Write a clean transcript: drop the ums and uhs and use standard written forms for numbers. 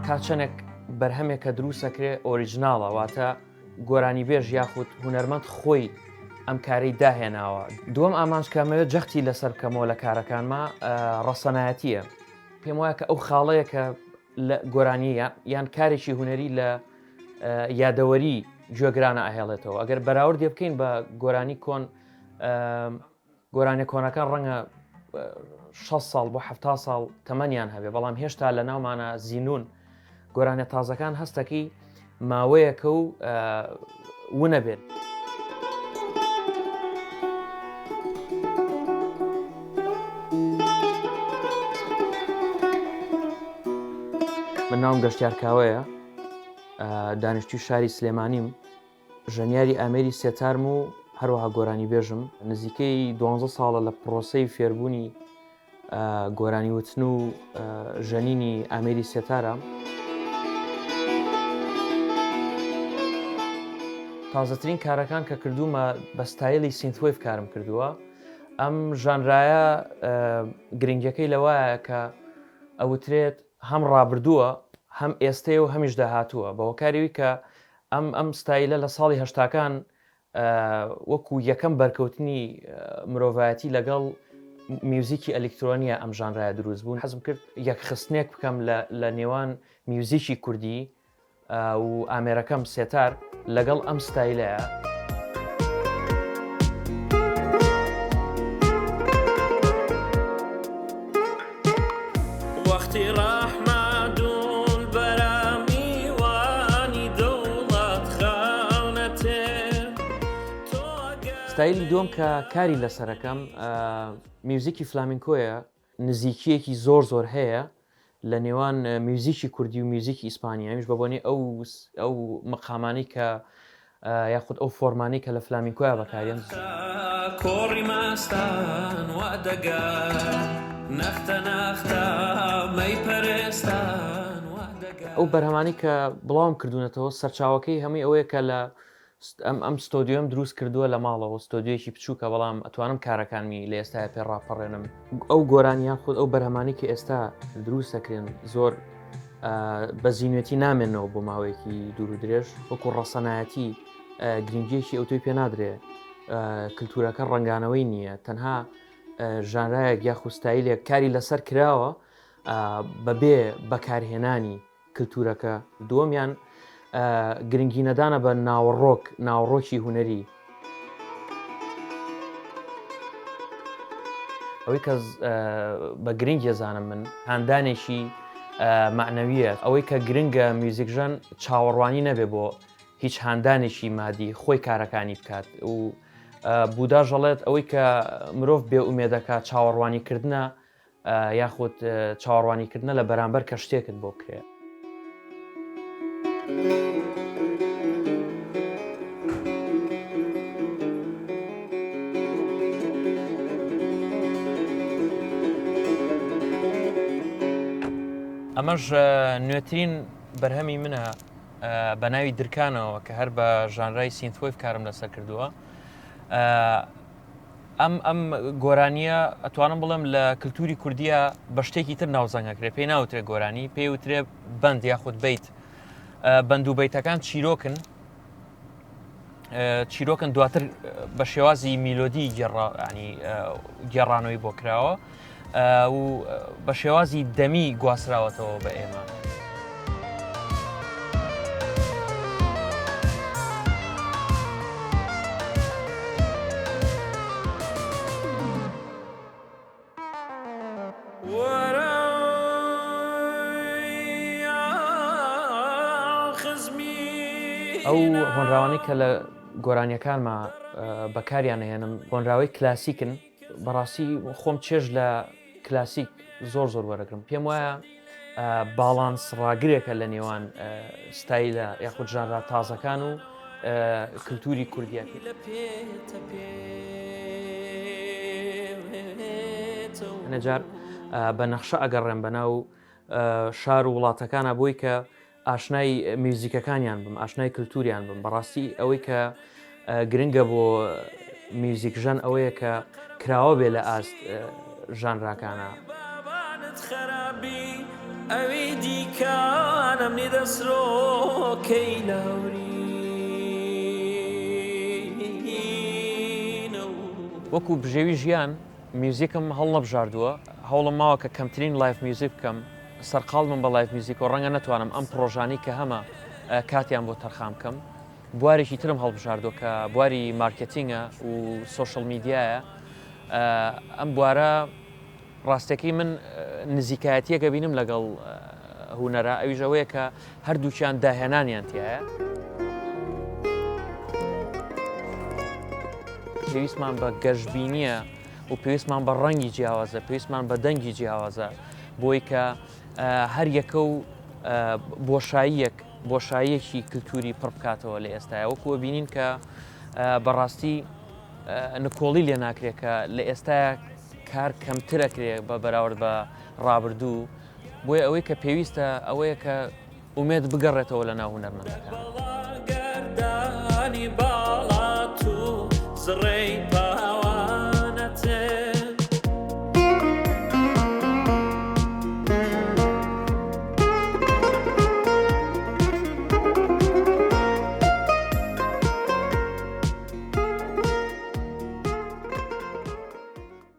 تا چەندێک بەرهەمێک کە دروستەکرێ original ە واتە گۆرانیبێژ یاخود هونەرمەند خۆی ئەم کارەی داهێناوە. دووەم ئامانج کە ئەمەوێت جەختی لەسەر بکەمەوە لە کارەکانما ڕەسەنایەتییە. پێم وایە کە ئەو خاڵەیە کە لە گۆرانی یان کارێکی هونەری لە یادەوەری گوێگرانە ئەهێڵێتەوە. ئەگەر بەراوردێ بکەین بە گۆرانی کۆن گۆرانیە کۆنەکان ڕەنگە 6 ساڵ بۆ ه ساڵ تەمەنیان هەبێ بەڵام هێشتا لە ناومانە زیینون گۆرانە تازەکان هەستەکەی ماوەیەکە و ونەبێت. من ناوم گەشتیار کاوەیە دانیشتوی شاری سلێمانیم ژەنیاری ئامێری سێتارم و هەروەها گۆرانیبێژم، نزیکەی دوانزە ساڵە لە پڕۆسەی فێربوونی گۆرانی وتن و ژەنینی ئامێری سێتارە. تازەترین کارەکان کە کردوومە بە ستایلی synthwave کارم کردووە. ئەم ژانرایە گرنگیەکەی لەوایە کە ئەوترێت هەم ڕابردووە هەم ئێستەیە و هەمیش داهاتووە بە هۆکاری کە ئەم ئەم ستایلە لە ساڵی هەشتاکان وەکو یەکەم بەرکەوتنی مرۆڤایەتی لەگەڵ میوزیکی ئەلیکترۆنیە ئەم ژانرایە دروست بوون حەزم کرد یەکخستنێک بکەم لە نێوان میوزیکی کوردی و ئامێرەکەم سێتار لەگەڵ ئەم ستایلەیە. وەختی ڕەحمە دوول بەرە میوانی دەوڵەت خەونە تێ تۆ ئەگەر. ستایلی دووەم کە کاری لەسەرەکەم میوزیکی فلامینکۆیە، نزیکییەکی زۆر زۆر هەیە لە نێوان میوزیکی کوردی و میوزیکی ئیسپانی ئەویش بە بۆنەی ئەو ئەو مقامانەی کە یاخود ئەو فۆرمانەی کە لە فلامینکۆیا بەکاریان. کۆڕی مەستان وا دەگا نەختە نەختە مەی پەرستان وا دەگا. ئەو بەرهەمانەی کە بڵاوم کردوونەتەوە سەرچاوەکەی هەمووی ئەوەیە کە لە ئەم ئەم ستۆدیۆم دروست کردووە لە ماڵەوە ستۆدیۆیەکی بچووکە بەڵام ئەتوانم کارەکانمی لە ئێستایا پێ ڕاپەڕێنم. ئەو گۆرانی یاخود ئەو بەرهەمانەی کە ئێستا دروست دەکرێن زۆر بە زیینوێتی نامێنەوە بۆ ماوەیەکی دوور و درێژ وەکو ڕەسەنایەتی گرنگیەکی ئەوتۆی پێ نادرێ کللتورەکە ڕەنگانەوەی نییە تەنها ژانرایەک یاخود ستایلێک کاری لەسەر کراوە بەبێ بەکارهێنانی کلتورەکە، دووەمیان گرنگی نەدانە بە ناوەڕۆک، ناوەڕۆکی هونەری. ئەوەی کە بە گرنگ ێزانم من هاندانێکی مەعنەویە، ئەوەی کە گرنگە میوزیکژەن چاوەڕوانی نەبێ بۆ هیچ هاندانێکی مادی خۆی کارەکانی بکات و بوداش ئەڵێت ئەوەی کە مرۆڤ بێ ئومێدەکە چاوەڕوانی کردنە یاخود چاوەڕوانی کردنە لە بەرامبەر کە شتێکت بۆ بکرێ. ئەمەش نوێترین بەرهەمی منە بە ناوی درکانەوە کە هەر بە ژانرای synthwave کارم لەسەر کردووە. ئەم ئەم گۆرانیە ئەتوانم بڵێم لە کللتوری کوردیە بە شتێکی تر ناوزەنگەکرێ پێی ناوترێ گۆرانی پێی وترێ بەند یاخود بیت بەند و بیتەکان چیرۆکن چیرۆکن دواتر بە شێوازی میلۆدی گێڕانی گێڕانەوەی بۆ کراوە و بە شێوازی دەمی گواستراوەتەوە بە ئێمە. ئەو هۆنراوانەی کە لە گۆرانیەکانما بەکاریان ئەهێنم هۆنراوەی کلاسیکن بەڕاستی خۆم چێژ لە کلاسیک زۆر زۆر وەرەگرم پێم وایە باڵانس ڕاگرێکە لە نێوان ستایلە یاخود ژانرا تازەکان و کللتوری کوردیەکە. هەنێجار بە نەخشە ئەگەڕێم بەناو شار و وڵاتەکانە بۆی کە ئاشنای میوزیکەکانیان بم ئاشنای کللتوریان بم بەڕاستی ئەوەی کە گرنگە بۆ میوزیکژەن ئەوەیە کە کراوە بێ لە ئاست ژانراکانە. ئەوی دیکان ئەمنی دەسرۆکەی لاورینە و. وەکو بژێوی ژیان میوزیکم هەڵنەبژاردووە، هەوڵم ماوە کە کەمترین live music بکەم، سەرقاڵ بم بە live music و ڕەنگە نەتوانم ئەم پڕۆژانەی کە هەمە کاتیان بۆ تەرخان بکەم. بوارێکی ترم هەڵبژاردووە کە بواری مارکێتینگە و سۆشیال میدیایە. ئەم بوارە ڕاستەکەی من نزیکایەتیەک ئەبینم لەگەڵ هونەرە ئەویش ئەوەیە کە هەردووکیان داهێنانیان تایە. پێویستمان بە گەشببینیە و پێویستمان بە ڕەنگی جیاوازە پێویستمان بە دەنگی جیاوازە بۆی کە هەر یەکە و بۆشاییەک بۆشاییەکی کللتوری پڕ بکاتەوە لە ئێستاە وەکو بینین کە بەڕاستی نکۆڵی لێ ناکرێت کە لە ئێستایا کار کەمتر ئەکرێ بە بەراورد بە ڕابردوو، بۆیە ئەوەی کە پێویستە ئەوەیە کە ئومێد بگەڕێتەوە لە ناو هونەرمەندەکان. گەردانی باڵات و زڕەی.